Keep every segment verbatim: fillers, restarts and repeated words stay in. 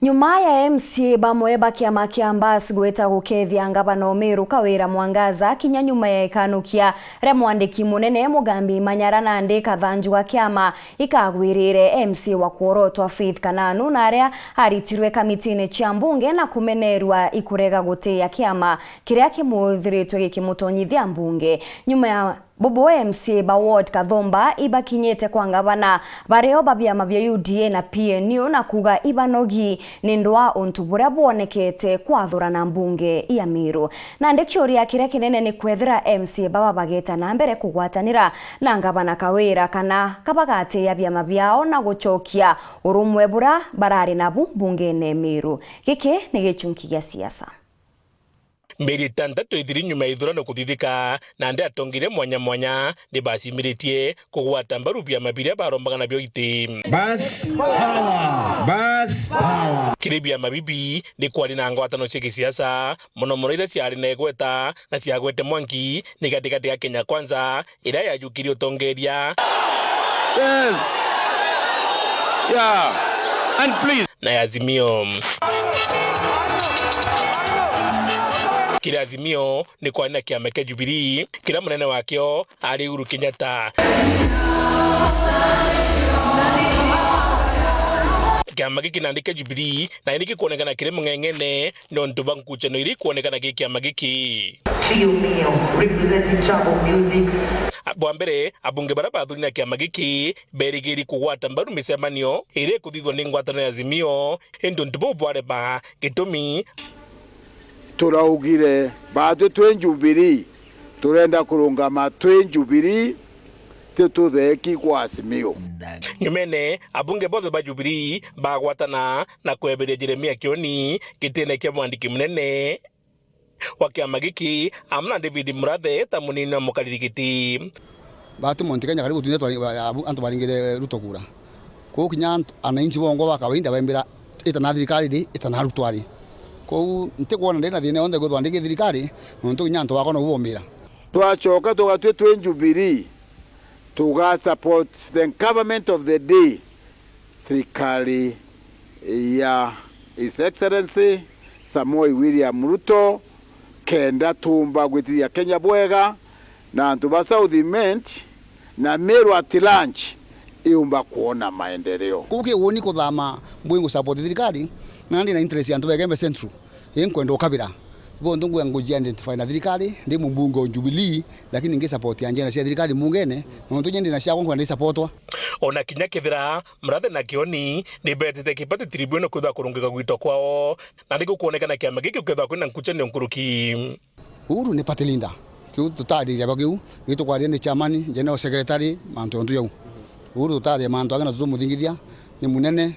Nyuma ya M C A bamwe ba kiama kia Mbas gwita gukethia ngavana o Meru Kawira Mwangaza kinya nyuma ya ikanukia ria mwandiki munene Mugambi Manyara nandi ikathanju ga kiama ikagwirire, M C A wa kworotwa Faith Kananu na aria aritirwe kamitine cia mbunge na kumenerua ikurega gutia kiama kiria kimuthiritwe gikimutonyithia mbunge. Nyuma ya bubu, M C A ba ward Kathomba ibakinyite kwa ngavana bario ba biama bia U D A na P N U na kuuga ibanogi ni ndwa untu buria bwonekete kwathurana mbunge ya Meru. Nandi kiuria kiria kinene ni kwethira M C A baba bageta na mbere kugwatanira na ngavana Kawira kana kabagatia biama biao na gucokia urumwe buria barari nabu mbungene Meru. Giki ni gichunki gia siasa. Mieri itantatu ithiri nyuma ya ithurano kuthithika, nandi atongeria mwanya mwanya ni bacimiritie kugwata mbaru biama biria barombaga nabio iti. Bas, power! Bas, power! Kiri biama bibi ni kwari na ngwatano cia gisiasa, mono mono iria ciari na igweta na ciagwete mwanki ni gatigati ga Kenya Kwanza, iria yajukirie utongeria. Yes. Yeah. And please. Na ya Azimio. Kiri Azimio ni kwari na kiama kia Jubilee, kiria munene wakio ari Uhuru Kenyatta. Kiama giki nandi kia Jubilee na ni gikwonekana kiri mung'eng'ene nontu bwa nkuchano iria ikwonekana gi kiama giki. Trio Mio, representing Chago Music. Bwa mbere, abunge baria bathuri na kiama giki berigiri kugwata mbaru micemanio iria ikuthithwa ni ngwatano ya Azimio, indi untu buu bwarema. Gitumi? Turaugire batwi twi Jubilee, turenda kurungama twi Jubilee, ti tutheki gwa Azimio. Nyumene, abunge bonthe ba Jubilee bagwatana na kweberia Jeremia Kioni gitine kia mwandiki munene wa kiama giki, amwe na David Murathe ta munini wa mukariri giti. Batwi Mount Kenya karibu tunya twari, ba-, abu-, antu baringire Ruto kura. Kwou kinya antu, ananchi bongwa ba kawaida baimbira, ita na thirikari ri, ita na Ruto ari. Kwou ntikwona ndi na thina yonthe kwithwa ndi ki thirikari, nontu kinya antu bakwa nobu bomira. Twacoka tugatwi twi Jubilee, tuga support the government of the day, thirikari ya His Excellency Samoei William Ruto, kenda tuumba gwitithia Kenya bwega, na antu ba South Imenti na Meru at large iumba kwona maendeleo. Kuu ki uuni kuthama mbui ngu support thirikari, na ndi na interest ya antu ba Igembe Central. Inkwenda ukabira. Bonthe ngwia nguji identify na thirikari, ndi mumbunge o Jubilee, lakini ngi support agenda cia thirikari mbungene, nontu nyie ndi na ciakwa nkwenda isupportwa. Ona kinya kethira Murathe na Kioni ni betite Kibati Tribunal kwithwa kurungika gwitwa kwao, na ni gukwonekana kiama giki ukethwa kwina nkuchanio nkuruki. Uhuru ni party leader. Kiu tutariria ba kiu, gitukwariria ni chairman, general secretary, mantu jontu jau. Uhuru tutariria mantu ake na tutumuthingithia, ni munene,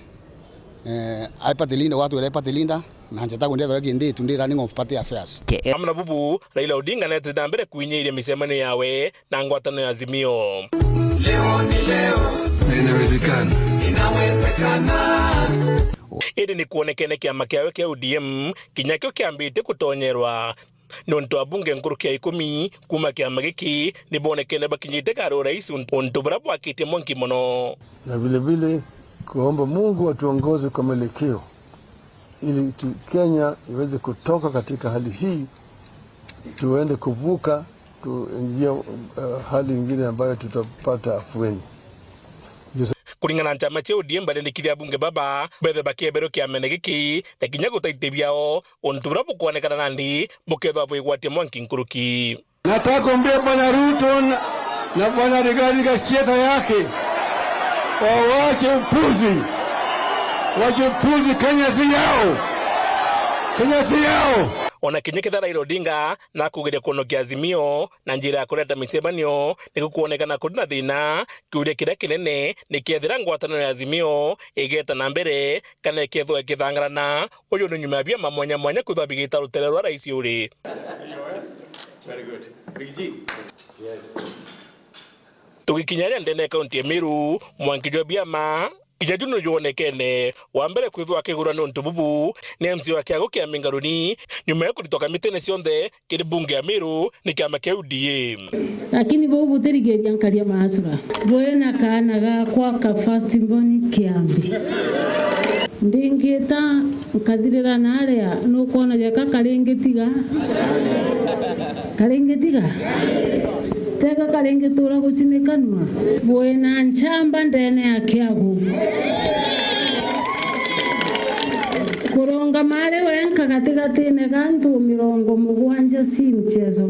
eh, ai party leader, watu wera party leader, na njata kwendea thwa kinditu ndi running of party affairs. Amwe na bubu, Raila Odinga netete na mbere kwinyiria micemanio yawe na ngwatano ya Azimio. Leo ni leo. Na inawezekana. Inawezekana. Indi ni kuonekene kiama kiawe kia O D M kinya kio kiambite gutonyerwa. Nontu abunge nkuruki ya ikumi kuuma kiama giki ni bonekene bakinyite kari urais un-, untu buria bwakitie mwanki mono. Na vile vile kuomba Mungu atuongoze kwa mwelekeo ili tu-, Kenya iweze kutoka katika hali hii, tuende kuvuka, tuingie, eh, hali ingine ambayo tutapata afueni. Kuringana na chama cha O D M, barendekithia abunge baba bethe bakieberwa kiamene giki na kinya gutaite biao, untu buria bukwonekana nandi bukethwa bwigwatia mwanki nkuruki. Nataka kuambia Bwana Ruto na, na Bwana Rigathi Gachagua yake, wawache upuzi. Wache upuzi, Kenya si yao. Kenya si yao. Ona kinya kethira Raila Odinga nakugeria kunokia Azimio na njira ya kureta micemanio, ni gukwonekana kuri na thina. Kiuria kiria kinene ni kethira ngwataniro ya Azimio igeta na mbere kana ikethwa ikithangarana. Uyu ni nyuma ya biama mwanya mwanya kwithwa bigita rutere rwa rais uri. Tugikinya aria ndene ya kaunti ya Meru, mwanki jwa biama kinya ju nujwonekene. Wa mbere kwithwa akigurwa ni untu bubu ni M C A wa kiago kia Mingaruni, nyuma ya kuritwa kamitine cionthe kiri mbunge ya Meru ni kiama kia U D A. Lakini buu butirigiria nkaria maasura. Bwina kaana gakwa ka first born Kiambi. Ndingita nkathirira naria, nukwona jeka karingitiga? Karingitiga? Teka karingitura gucinikanua? Bwina nchamba ndene ya kiagu. Kurungama ari wenka gatigatine ga antu mirongo mugwanja si mchezo.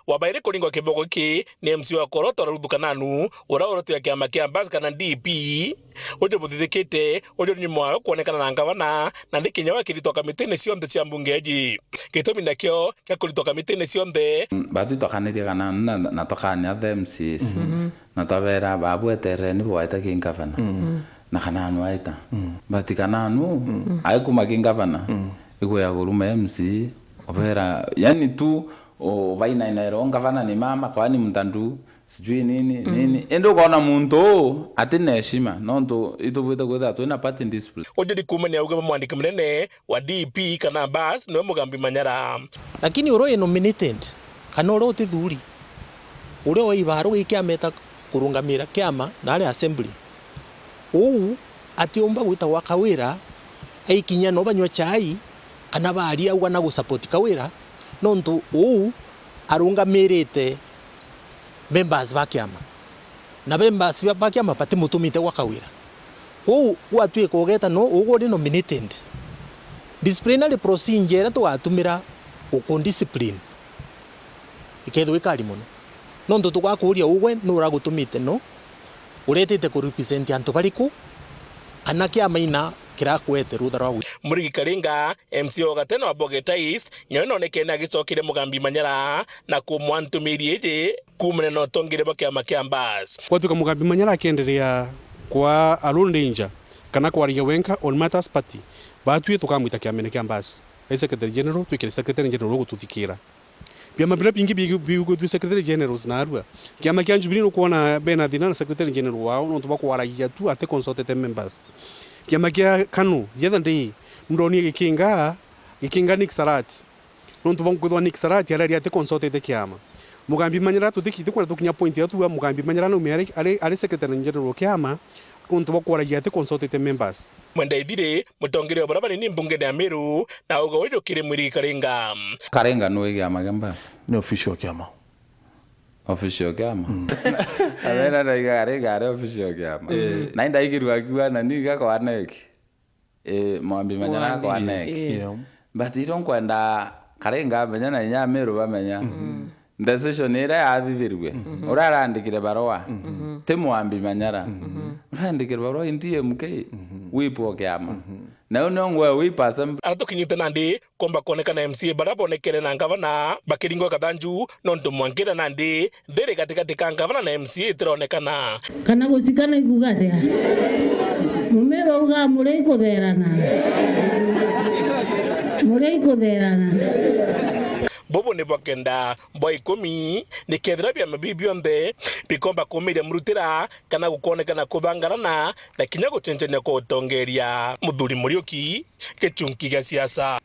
Wabairi kuringwa kiboko giki ni M C A wa Koroto Ruthu Kananu, uria urotira kiama kia Mbas kana D P. Uju buthithikite, uju ni nyuma wa kwonekana na ngavana, na nthi kinya wa kiritwa kamitine cionthe cia mbunge iji. Gitumi nakio kia kuritwa kamitine cionthe. Mm, batwi twakanirie kana na, na tukania the M C As. Mhm. Na twabera, "Babu etereni bwaita ki ngavana." Mm. Na kana anu aita. Mm. But kana anu, mm, aikuma ki ngavana, mm, igwea kuruma M C A, obera, yani tu, o, bainainaira o ngavana ni mama, kwani mtandu, sijui nini, mm, nini. Indi ukona muntu uu ati na heshima, nontu itubwite kwithira twina party discipline. Ujuri kuumania auge ba mwandiki munene wa D P kana Mbas niwe Mugambi Manyara. Lakini uria wi nominated, kana uria utithuri, uria wi ibaru gikiameta kurungamira kiama na ari assembly, uu atiumba gwita gwa Kawira, aikinya no banyua chai, kana baria auga na gusupport Kawira, nontu uu arungamirite members ba kiama. Na members ba, ba kiama batimutumite gwa Kawira. Kwou gwatuika ugeta no ugwe uri nominated, disciplinary procedure iria tugatumira gukundiscipline ikethirwa ikari mono. Nontu tugakuria ugwe nura gutumite no, uretite ku represent antu bariku, kana kiama ina kirakwete rutha rwa gwi- Murigi Karinga, M C A wa gatene wa Boget East, nyowe nonekene agicokire Mugambi Manyara na kumwa ntumiri iji kuumania na utongeri bwa kiama kia Mbas. Gwatuika Mugambi Manyara akienderea kwa a lone ranger kana kwaragia wenka on matters party, batwi tukamwita kiamene kia Mbas. Ai Secretary General, twikire Secretary General ugututhikira. Biama biria bingi bi-, biugwitue Secretary Generals naarua. Kiama kia Jubilee nukwona bena thina na Secretary General wao nontu bwa kwaragia tu ati consulted members. Kiama kia KANU, the other day, ndonire gikinga, gikinga Nick Sarat. Nontu bwa kwithirwa Nick Sarat araria ati consulted kiama. Mugambi Manyara tutikite kwenda tukinya point ya tuga Mugambi Manyara naumire ari, ari, ari Secretary General kiama, nontu bwa kwaragia ati consulted members. Mwenda Ithiri, mutongeria wa baria banini mbungene ya Meru, na auga uju kiri Mwirigi Karinga. Karinga nui kiama kia Mbas? Ni official kiama. Official kiama? Mm. Abera ndaiga Karinga ari official kiama. Eh. Na indaigirwa akiuga na ni gakwa neki. Eh, Mwambi Manyara Mwambi, kwa neki. Yes. Yeah. But iro nkwenda Karinga amenya na inya Meru bamenya. Mm. Decision iria yathithirue, mhm, uria arandikire barua, mhm, ti Mwambi Manyara. Mhm. Urandikire barua in D M K, mhm, whip o kiama. Mhm. Na u nio ngwe whip assembly. Ara tukinyite nandi, komba kwonekana M C A baria bonekere na ngavana bakiringwa kathanju, nontu mwankira nandi, thiri gatigati ka ngavana na M C A itironekana. Kana gucikana ikuga atia? Mumero uga muri ikutherana. Muri ikutherana. Bubu ni bwa kenda bwa ikumi, nikethira biama biu bionthe bikomba kumiria murutira kana gukonekana kuthangarana na kinya gucenjania kwa utongeria. Muthuri Muriuki, Gichunki gia siasa.